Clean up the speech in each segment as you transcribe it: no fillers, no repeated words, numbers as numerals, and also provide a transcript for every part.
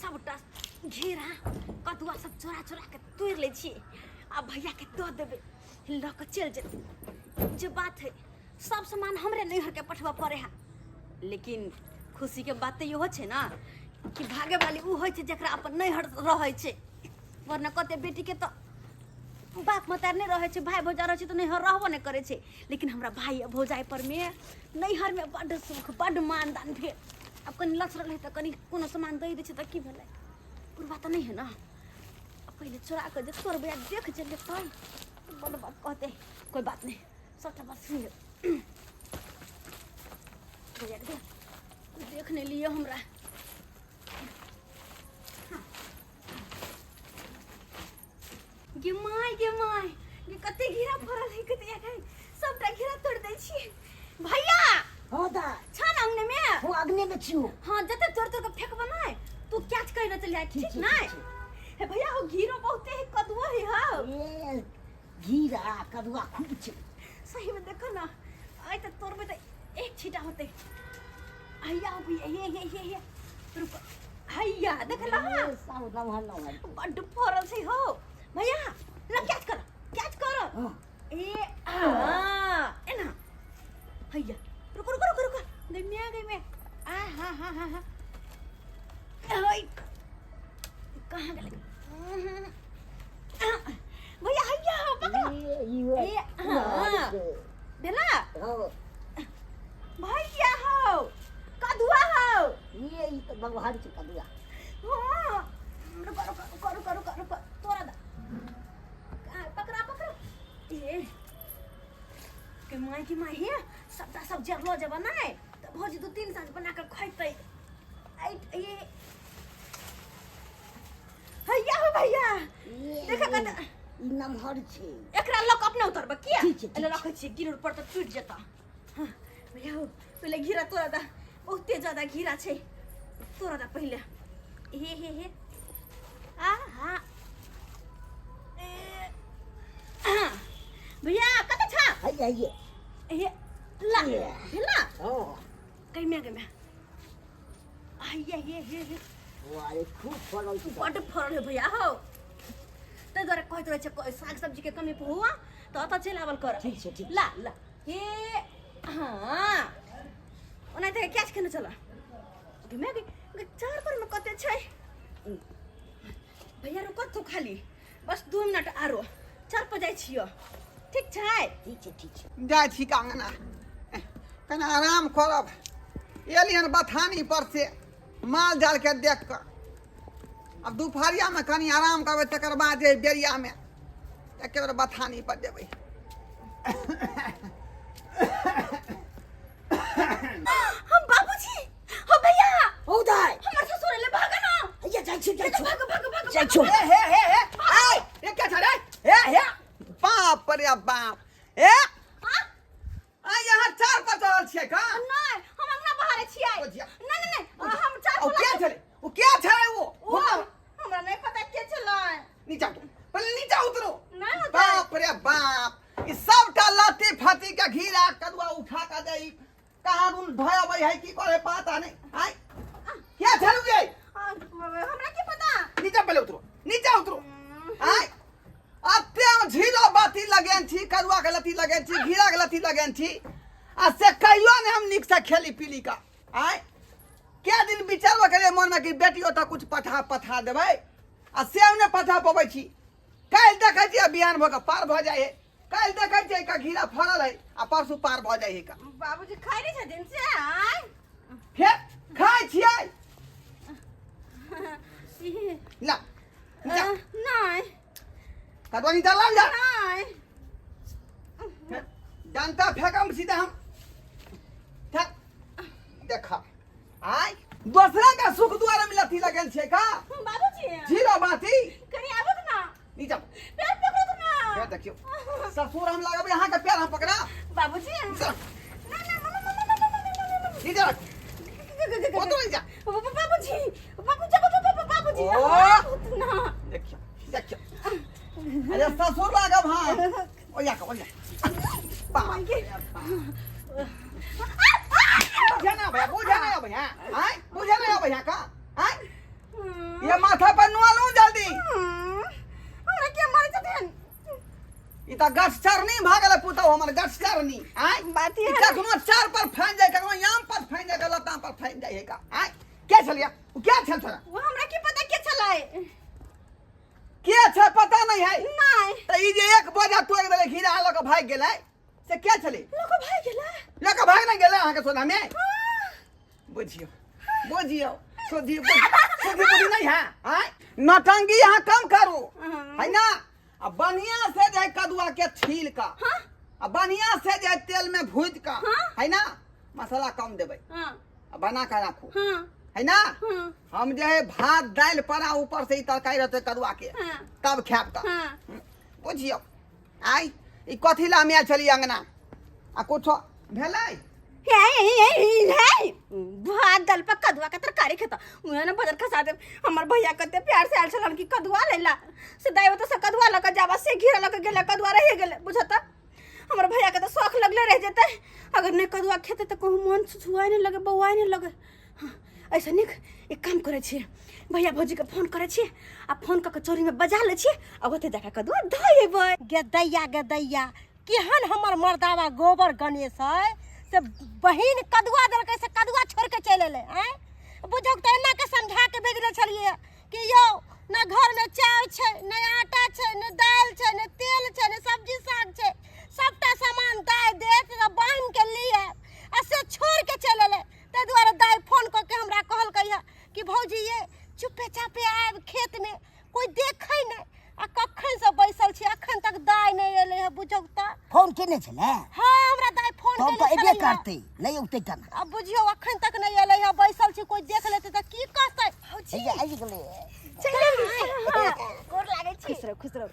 सबटा घेरा कदुआ सब चोरा चोरा के तोड़ि लै छी आ भैया के दऽ देबै, लऽ कऽ चलि जेतै। जे बात है, सब सामान हमरे नैहर के पठबऽ पड़े है, लेकिन खुशी के बात तऽ इहो छै ने कि भागे वाली उ होइ छै जकरा अपन नैहर रहै छै, वरना कते बेटी के तऽ बाप मतार नहि रहै छै, भाय भौजा रहै छै तऽ नैहर रहबो नहि करै छै। लेकिन हमरा भाय आ भौजाइ परमे नैहरमे बड्ड सुख, बड्ड मानदान भेल। आब कनि लचरल है तऽ कनि कोनो सामान दै दै छै तऽ की भेलै? बुढ़बा तऽ नहि है ने। आ पहिले चोरा कऽ जे तोड़बै आ देख जे लेतै तऽ बड्ड बात कहतै। कोइ बात नहि, सबटा बात सुनि लेब। भैया के कोइ देख नहि लिअ हमरा। गे my, गे my, गे कते घेरा फड़ल है, कते एखन सबटा घेरा तोड़ दै छी। भैया! हो दा। छ ना अंगने में? हो, अग्नि में छियो। हाँ, जते तोड़ तोड़ के फेंकबो नै तू कैच कर न चल जाए, ठीक ठीक नै? ठीक छै। हे भैया, हो घीरो बहुते है, कदुओ है। हो ए घीरा कदुआ खूब छै। सही में देखो ना, आइ त तोड़बे त एक छीटा होते। हैया हो भैया, हे हे हे हे, रुक, हैया देखला। ए, सब नमहर नमहर बड्ड फड़ल छै। हो भैया, ल कैच कर, कैच कर। हाँ। ए आ एना हैया, रुको रुको रुको रुको, गई मैं, गई मैं, आ हा हा हा हा, ओए कहाँ गेलै भैया? हैया पकड़ो। ए ई ए हाँ भेला। हो भैया, हो कदुआ हो। ये ई तऽ भगवान छै कदुआ। हाँ, रुको रुको रुको रुको रुको रुको, तोरा दा, पकड़ा पकड़ा। ए के माय, के माय, हे सबटा सब जरलो जेबा नै तऽ भौजी दू तीन साँझ बना कऽ खैतै। ऐ ए हैया हो भैया, देखा कत ई नमहर छै। एकरा लऽ कऽ अपने उतरबै किया? ठीक छै, ठीक। एने रखै छियै, गिर पर तऽ टूटि जेतऽ। हाँ, भैया हो, पहिले घिरा तोरा दा, बहुते ज्यादा घिरा छै, तोरा दा पहिले। हे हे हे, आ हा, ए, हाँ, भैया कतऽ छा? हैया हैया। हे ला। ये। भेला। हो। कहिमे कहिमे, हैया हे हे हे। वारे खूब फड़ल छै। बड्ड फड़ल है भैया हो, ताहि दुआरे कहैत रहै छै साग सब्जीके कमी हुआ तऽ ओतऽ चलि आबल कर। ठीक छै, ठीक। ला ला, हे हाँ, ओनाहिते कैच केने चल। घुमे गे, चार पर में कते छै भैया? रुको तू खाली बस 2 मिनट, आरो चार पर जाइ छियो, ठीक छै? ठीक छै, ठीक छै। जाइ छी कांगना, कने आराम करब। एली हन बथानी पर से माल जाल के देख कऽ, आब दुपहरियामे कनि आराम करबै, तकर बाद जे बेरियामे एके बेर बथानी पर जेबै। हम बाबूजी, हो भैया। हो दाइ। हमर ससुर एले, भाग ना। हैया जाइ छी, जाइ छी। भाग भाग भाग। जाइ छी। हे हे हे हे, आय ये क्या छा रे? हे हे, बाप रे बाप, हे आ यहाँ चार पर चढ़ल छियै का? नहीं, हम अंगना बहारे छियै। ओ जिया। नहीं नहीं नहीं, हम चार ओ पर क्या छलै? ओ क्या छलै? वो ओ हमरा नहीं पता के छलै। नीचा उतरो पहिले, नीचा उतरो। नहीं होतै। बाप रे बाप, ई सबटा लत्ती फत्ती के घीरा कदुआ उठा के दे कहाँ दुन धोय है, की करे पता नहीं। आय क्या छलू गे? हमरा की पता। नीचा पहिले उतरो, नीचा उतरो। आय अते झीरो बाती लगेन छी, कदुआ के लत्ती लगेन छी, घीरा के लत्ती लगेन छी, आ से कहियो ने हम नीक से खेली पीली का। आय क्या दिन विचारबो करे मन में कि बेटी ओतऽ कुछ पठा पठा देबै, आ से हम नहि पठा पबै छी। काल्हि देखै छियै बिहान भऽ कऽ पार भऽ जाइ है, काल्हि देखै छियै का घीरा फड़ल है आ परसू पार भऽ जाइ है का। बाबूजी खाइ नहीं छथिन से आय? फेर खाइ छियै। ला नीचा। नहीं। कदुआ नीचा ला जा। नहीं। डंटा फेंकम सीधा हम। फेंक देखा, आय दोसरा का सुख दुआरे में लथी लगल छै का? बाबूजी, जीरो बाती। कनी आबत ना। नीचा पैर पकड़त ना। पैर देखियो, ससुर हम लगबे अहाँ के पैर हम पकड़ा। बाबूजी। नीचा। ना ना ना ना ना ना ना ना ना। नीचा रख, उतरो नीचा। बाबूजी, बाबूजी, बाबूजी। ओ। ना। देखियो देखियो, अरे ससुर लागब हम, ओया का ओया। बाप रे बाप, बुझे ना भैया, बुझे ना भैया, आय बुझे ना भैया का आय। तऽ गछचरनी भऽ गेलै पुतहु हमर गछचरनी आँय। बात ई इएह ने। कखनो चार पर फानि जाय, कखनो आम पर फानि जाय, कखनो लताम पर फानि जाय है का आँय। के छलियै ओ? के छल छोरा? वो हमरा की पता के छलै। के छै पता नहीं है? नहीं। तऽ ई जे एक बोझा तोड़ि देलै घिरा लऽ कऽ भागि गेलै से के छलै? लोक भागि गेलै? लऽ कऽ भागि नहि गेलै अहाँके सोनामे? बुझियौ बुझियौ, सुधी सुधी बुद्धि नहीं है। आँय, नौटंकी अहाँ कम करू है ना, आ बढ़िया से जे है कदुआ के छील कऽ आ बढ़िया से जे है तेल में भूज कऽ है ना, मसाला कम देबै आ बना कऽ राखू है ना। हम जे है भात दालि पर आ ऊपर से ई तरकारी रहतै कदुआ के तब खायब तऽ बुझियौ। आइ ई कथी ला हम आयल छली अंगना आ कुछो भेलै? हे हे हे, भात दाल पर कदुआ के तरकारी खेता उहे ने बजर खसा देब। हमर भैया कते प्यार से आयल छलन कि कदुआ लैला से दाइ ओतऽ से कदुआ लऽ कऽ जाबा से घेरा लऽ कऽ गेलै, कदुआ रहि गेलै। बुझत हमर भैया के तऽ शौख लगले रहि जेतै, अगर नहि कदुआ खेतै तऽ कहूँ मन छुछुआए नहि लगे, बौआए नहि लगे। हाँ, ऐसे नीक एक काम करै छियै, भैया भौजीके फोन करै छियै आ फोन कऽ कऽ चोरीमे बजा लै छियै आ ओतऽ जाकऽ कदुआ धऽ अयबै। गेदैया गेदैया, केहन हमर मर्दावा गोबर गणेश है से बहिन कदुआ देलकै से कदुआ छोड़ के चलि एलै। आँय बुझौक तऽ एना के समझा के भेजने छलियै कि यौ न घर में चाउर छै, न आटा छै, न दालि छै, न तेल छै, न सब्जी साग छै, सबटा सामान दाइ देत तऽ बान्हि के लिए आ से छोड़ के चलि एलै। ताहि दुआरे दाइ फोन कऽ के हमरा कहलकै हँ कि भौजी ये चुपे चापे आबि खेतमे, कोइ देखै नहि। आ कखन से बैसल छी, अखन तक दाइ नहि एलै हँ। बुझौक तऽ फोन केने छलै? हँ, हमरा दाइ फोन तब केने तऽ एबे छलै हँ। करतै, नहि औतै केना? आ बुझियौ अखन तक नहि एलै हँ, बैसल छी, कोइ देख लेतै तऽ की कहतै? भौजी हैया आबि गेलै। चलि एली? गोर लागै छी। खुश रहो खुश रहो।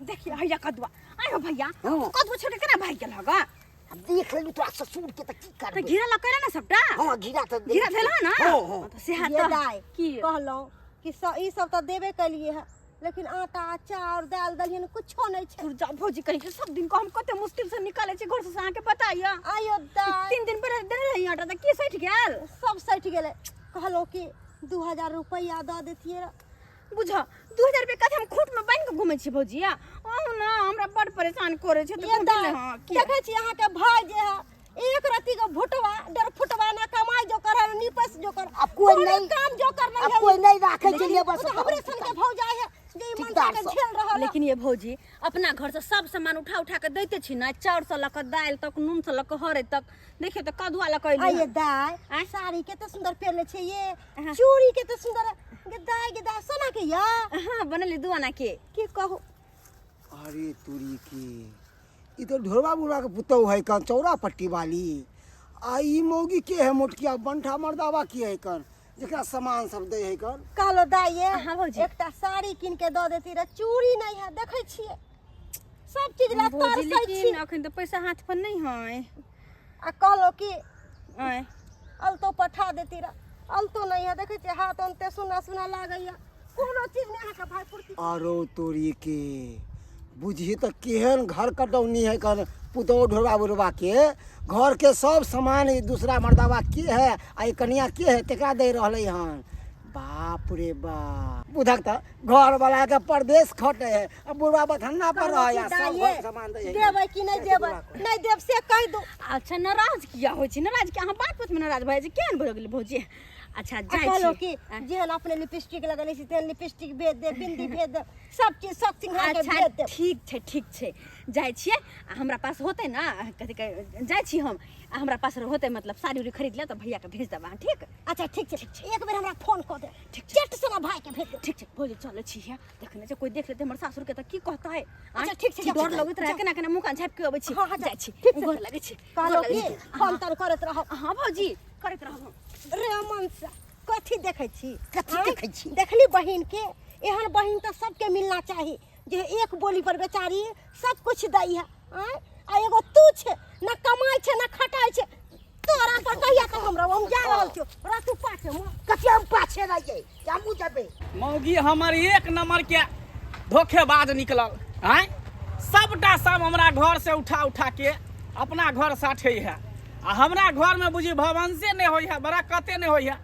देखिए हैया कदुआ आइ हो भैया। हँ। कदुआ छोड़ के केना भागि गेल हगा? हम देख लेलु तोरा ससुर के तऽ की तऽ करबै? घेरा लऽ कऽ ने सबटा। हँ, घिरा तऽ घेरा भेल हँ ना? हँ हँ। तऽ सेहा ये तऽ दाइ की कहलहुँ कि ई सब तऽ देबे केलिए हँ, लेकिन आटा चाउर दालि दलिहन कुछो नहि छै। दूर जाओ भौजी, कहीं के सब दिन को हम कते मुश्किल से निकाले छी घर से, अहाँके पता ये। आयो दाइ, 3 दिन पहिले देने रही आटा तऽ की सठि गेल? सब सठि गेलै। कहलहुँ कि 2000 रुपैआ दऽ देतियै रऽ। बुझ 2000 रुपया कथी हम खूट में बान्हि के घूमै छी भौजी? अहूँ ना हमरा बड़ परेशान करै छै तऽ ये घूम दाइ, हँ की देखै छी अहाँके भाय जे है एक रत्ती के भुटवा डर फुटवा, ना कमाई जो कर है, निपस जो कर। अब कोई कोनो नहीं- काम जो कर नहीं अब है। कोई नहीं राखे लेकिन के लिए बस ओ तऽ हमरे सन के भौजाई है जे ईमानदार के सब। झेल रहल है। लेकिन ये भौजी अपना घर से सब सामान उठा उठा के दैते छी ना, चाउर से लऽ कऽ दालि तक, नून से लऽ कऽ हरैद तक। देखियौ तऽ कदुआ लऽ कऽ आ अयली ये हँ। दाय आँय? साड़ी कते सुंदर पहिरले छै ये, हाँ। चूड़ी कते सुंदर। गे दाय गे दाय, सोना के या? हाँ, बनली 2 आना के। की कहू। अरे तुरी के ई तो ढोरबा बुढ़वा के पुतहु है कन चौरा पट्टी वाली। आ ई मौगी के है मोटकिया बंठा मर्दावा के है कन जेकरा सामान सब दे है कन? कहलो दाय ये हाँ, भौजी। एकटा साड़ी कीन के दऽ देती रह, चूड़ी नहीं है। देखै छियै सब चीज ला भौजी तरसै छी। लेकिन अखन तऽ पैसा हाथ पर नहीं है। आ कहलो कि आँय अलतो पठा देती रह, अलतो नहीं है। देखै छियै हाथ अन्ते सुना सुना लागैया, कोनो चीज नहीं अहाँके भाय पूर्ति। आरो तोरी के बुझी तऽ केहन घर कटौनी है कन पुतहु ढोरबा बुढ़वा के घर के सब सामान ई दूसरा मर्दावा के है आ ई कनिया के है तेकरा दे रहलै हन। बाप रे बाप, बुझक तऽ घर वाला के परदेश खटे है आ बुढ़वा बथन्ना पर कहलहुँ रहे कि आ सब दाइ घर सामान दे है। देबै कि नहि देबै? नहि देब से कहि दू। अच्छा नाराज किया होइ छी? नाराज किया? अहाँ बात बात में नाराज भऽ जाइ छी। केहन भऽ गेलै भौजी? अच्छा आ जाइ कहलहुँ छी कि जेहन अपने लिपस्टिक लगेने छी तेहन लिपस्टिक भेज देब, बिंदी भेज देब, सब चीज सब सिंघार के अच्छा भेज देब। ठीक छै ठीक छै, जाइ छियै। आ हमरा पास होतै ना कथी कहै जाइ छी हम, आ हमरा पास होतै मतलब साड़ी उड़ी खरीद लेब तऽ भैयाके भेज देब अहाँ, ठीक? अच्छा ठीक छै, एक बेर हमरा फोन कऽ देब, ठीक छै। चट से ना भाई के भेज देब। ठीक छै भौजी, चलै छी। हे देखने छै कोइ देख लेतै हमर सासुर के तऽ की कहतै? अच्छा, ठीक छै, जाउ, डर जाउ, लगैत रहै, जाउ। केना केना मुँह कान झाँपि के अबै छी। हाँ, हाँ, जाउ। जाइ छी। ठीक छै। गोर लगै छी, गोर कहलहुँ लगै कि छी। फोन तोन करैत रहब। हाँ भौजी, करैत रहब हम। रे मन से कथी देखै छी? कथी आँय? देखै छी? देखली बहिन के? एहन बहिन तऽ सबके मिलना चाही जे एक बोली पर बेचारी सब कुछ दै है। आँय, आ एगो तू छै, न कमाइ छै न खटाइ छै। तोरा पर कहिया तक हम रहब? हम जा रहल छियौ, रह तू पाछे मुँह। कथी हम पाछे रहियै? हमहूँ जेबै। मौगी हमर एक नंबर के धोखेबाज निकलल। आँय, सबटा सब हमरा घर से उठा उठा के अपना घर साठे है आ हमरा घर में बुझी भवंसे नहीं होई है, बरकते नहीं होई है।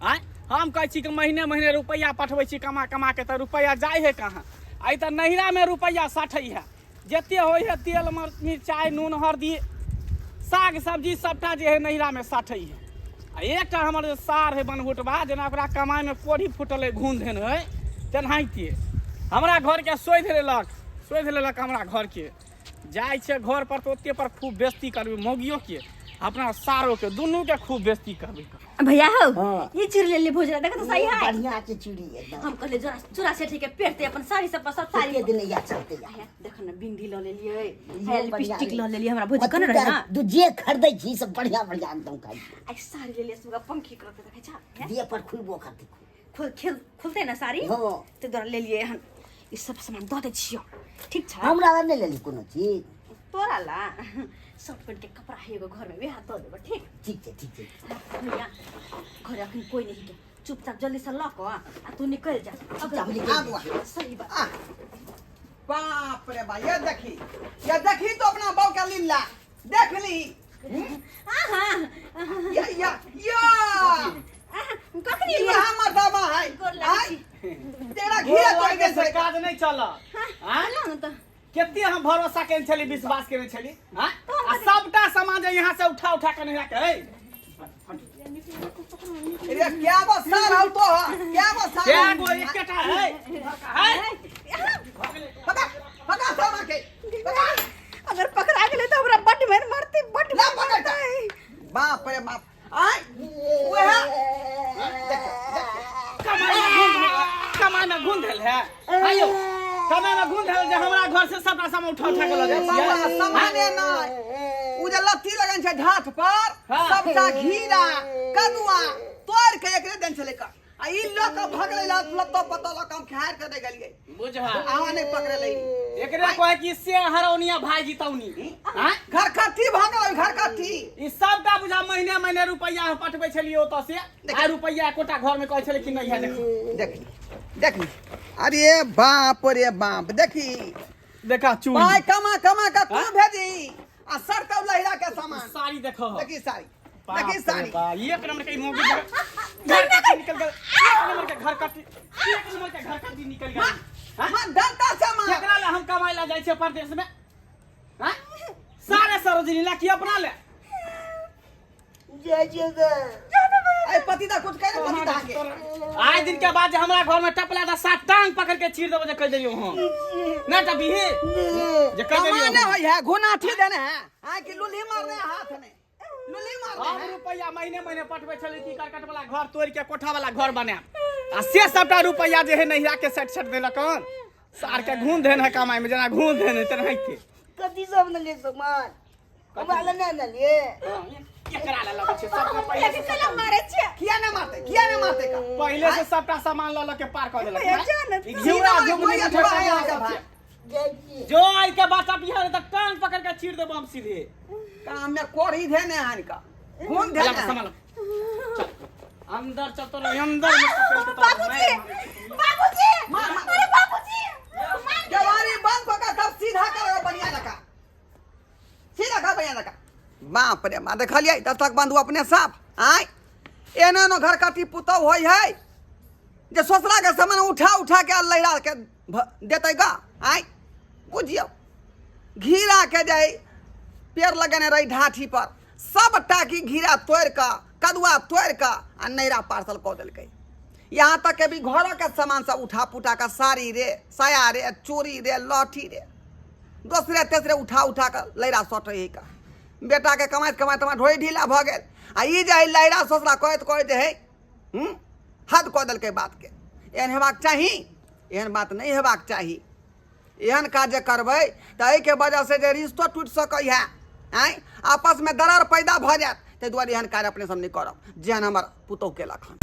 आँय, हम कहै छी कि महीने महीने रुपैआ पठबै छी कमा कमा के, तऽ रुपैआ जाइ है कहाँ? आइ तऽ नैहरा में रुपैआ साठै है। जते होइ है तेल मिरचाइ नून हरदी साग सब्जी सबटा जे है नैहरामे साठै है। आ एकटा हमर जे सार है बनहुटबा, जेना ओकरा कमाइमे कोढ़ी फूटल है, घून धेन है, तेनाहिते हमरा घरके शोधि लेलक, शोधि लेलक हमरा घरके। जाइ छै घर पर तऽ ओते पर खूब बेइज्जती करबै मौगियोके, अपना सारोके, दुनूके खूब बेइज्जती करबै। भैया हो, हाँ। ये चूड़ी ले ले भोजरा, देखो तो सही है। बढ़िया के चूड़ी एकदम। हम कहले जोरा चूड़ा सेठी के पेरते अपन साड़ी सब पर सब साड़ी के दिन या चलते या। आया, देखो ना बिंदी ल लेलिए, इहो है बढ़िया लिपस्टिक है। ल लेलिए, हमरा भौजी कने रहे ना। दू जे खरीदै छी सब बढ़िया बढ़िया एकदम खाइ छी। आई साड़ी ले लिए, सुगा पंखी करते देखै छा, हैं? दिए पर खुलबो करते। खुल खेल खुलते ना साड़ी? हाँ। ते द्वारा ले लिए हन। ई सब सामान दऽ दै छियौ, ठीक छै? हमरा ला नहि लेली कोनो चीज। तोरा ला शर्ट पैंट के कपड़ा है एगो घर में, वएह दऽ देबै, ठीक? ठीक छै, ठीक छै। भैया घर अखन कोई नहीं के, चुपचाप जल्दी से लऽ कऽ आ तू निकलि जा। चुपचाप निकलि आ बुआ। सही बात। आ, बाप रे बा, ये देखी, ये देखी तो अपना बहू के लीला देख ली। आहा, या या या कखनी ये हमर दामा है। गोर लागै आय, छी। तेरा घिरा गोर तोड़ लागे गेल से छलै। काज नहि चलत। आँय? ना ना तऽ कते हम भरोसा केने छली, विश्वास केने छली, आँय? आ सबटा सामान जे यहाँ से उठा उठा के नहिरा के है। रे क्या गो सार हौ तो, क्या गो सार? क्या गो एकेटा है, है? पका पका सामा के पका। अगर पकड़ा गेलै तऽ हमरा बड्ड मारि मारतै, बड्ड ना मारि पकड़। मारतै। बाप रे बाप, आय वह देख देख। कमाई में घून, कमाई में घून धेल है। आइयो कमाई में घून धेल जे हमरा घर से सबटा सामान उठा उठा के लऽ जाइ बाबा छियै। सामाने नहि, उ जे लत्ती लगन छै ढाठ पर, हाँ। सबटा घीरा कदुआ तोड़ के एकरे देन छलै का, आ ई लऽ के भगलै, लत लत्तो पत्तो लऽ के हम खाएर के दे गेलियै। बुझा आवा नहि पकड़ेलै। एकरे कहै कि से हरौनिया भाई जीतौनी, आँय? घर कट्ठी भगलै, घर कट्ठी। ई सबटा बुझा महीने महीने रुपैआ हम पठबै छलियै ओतऽ से, आ रुपैआ एकोटा घर में कहै छलै कि नहि है। देखो देखी देखी, अरे बाप रे बाप, देखी देखा चूड़ी पाई कमा कमा के तू भेजी आ सर तब लहिरा के सामान। साड़ी देखो, देखी साड़ी, बाप देखी रे साड़ी। बाप, एक नंबर के मोगी घर घर कट्टी निकल गेल, एक नंबर के घर कट्टी, एक नंबर के घर कट्टी निकल गेल। हाँ? मां डंटा से मां। केकरा ले हम कमाई ला जाइ छियै परदेश में, हाँ? सारे सरोजिनी ला कि अपना ले? जय जय गे। ए पति दा कुछ कह रे, पति दा के आइ दिन के बाद जे हमरा घर में टपला त सात टांग पकड़ के चीर देबो जे कह देलियो हम। ना टपी हे जे कह देलियो कमाने हम। होई है घुनाठी देने है, आ कि लुल्ही मारने है हाथ में, लुल्ही मारने हम है। रुपैया महीने महीने पठबै छली कि करकट वाला घर तोड़ के कोठा वाला घर बनायब, आ से सबटा रुपैया जे है नैहरा के सेट सेट देलक हन। सार के घून देन है कमाई में, जेना घून देन है तेनाहिते। कथी सब न ले सामान हमरा ले नहि ने लिए। केकरा ले लगै छै सबटा पहिले से केला मारै छियै? किया ना मारते, किया ना मारते का? पहिले से सबटा सामान लऽ लऽ के पार कऽ देलक। भैया, जा ने। ई घिउरा सीधा झुगनी कोई मिठाइ अथवा सब है सब भाई। छै। जय जी। जो आई के बाटा बिहार त टांग पकड़ के चीर देबो हम सीधे। काम में कोढ़ी देने है इनका, घून देने चल है। सामान चल अंदर चल, तो अंदर में पकड़ के तोरा बाबूजी, बाबूजी, मार, मार। अरे बाबूजी, मार। जवारी बंद पका तब सीधा करो बढ़िया लगा, सीधा कर बढ़िया लगा। बाप रे माँ, देखलियै दस्तक बंधु अपने साफ आय एनो एनो घर कटी पुतौ होय है जे ससुरा के सामान उठा उठा के लहिरा के देतै गा। आय बुझियौ घीरा के जे पेड़ लगेने रही ढाठी पर, सबटा की घीरा तोड़ कऽ कदुआ तोड़ कऽ आ नैरा पार्सल कऽ देलकै। यहाँ तक के भी घरों के सामान सब उठा पुठा कऽ साड़ी रे, साया रे, चूड़ी रे, लहठी रे, दोसरे तेसरे उठा उठा कऽ लैरा सटै है का। बेटा के कमाइत कमाइत हमरा ढोरी ढीला भऽ गेल, आ ई जे है लैरा ससुरा कहैत कहैत है हद कऽ देलकै बात के। एहन हेबाक चाही? एहन बात नहि हेबाक चाही। एहन काज जे करबै तऽ एहिके वजहसँ जे रिश्तो टूटि सकै है, आँय आपसमे दरार पैदा भऽ जायत। ताहि दुआरे एहन काज अपने सब नहि करब जेहन हमर पुतहु केलक हन।